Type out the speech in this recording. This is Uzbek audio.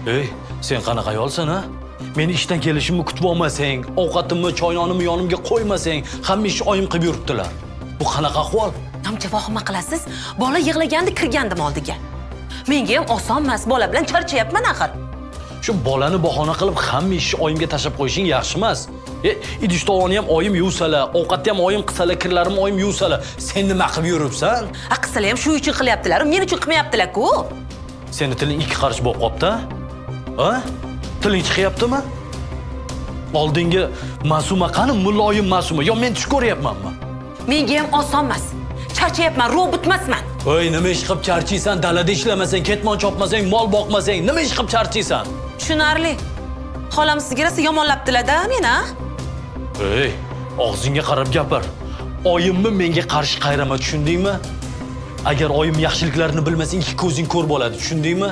Ey, sen qanaqa ayolsan, a? Meni ishdan kelishimni kutib olmasang, ovqatimni, choynonimni yonimga qo'ymasang, hamma ishni oyim qilib yuribdilar. Bu qanaqa ahvol? Namcha vahima qilasiz? Bola yig'laganda kirgandim oldiga. Menga ham oson emas, bola bilan charchayapman axir. Shu bolani bahona qilib hamma ishni oyimga tashlab qo'yishing yaxshi emas. E, idish tovoni ham oyim yuvsalar, ovqatni ham oyim qilsalar, kirlarimni oyim yuvsalar, sen nima qilib yuribsan? A qilsalar ham shu uchun qilyaptilar, men uchun qilmayaptilar-ku. Seni tiling ikki qarich bo'lib qolibdi, a? Tiling chiqyaptimi? Oldingi Ma'suma qani, muloyim Ma'suma? Yo men tush ko'ryapmanmi? Menga ham oson emas. Charchayapman, robot emasman. Ey, nima ish qilib charchiysan? Dalada ishlamasang, ketmon chopmasang, mol boqmasang, nima ish qilib charchiysan? Tushunarli. Xolam sizga rosa yomonlabdilar-da meni, a? Ey, og'zingga qarab gapir. Oyimni menga qarshi qayrama, tushundingmi? Agar oyim yaxshiliklarini bilmasang, ikki ko'zing ko'r bo'ladi, tushundingmi?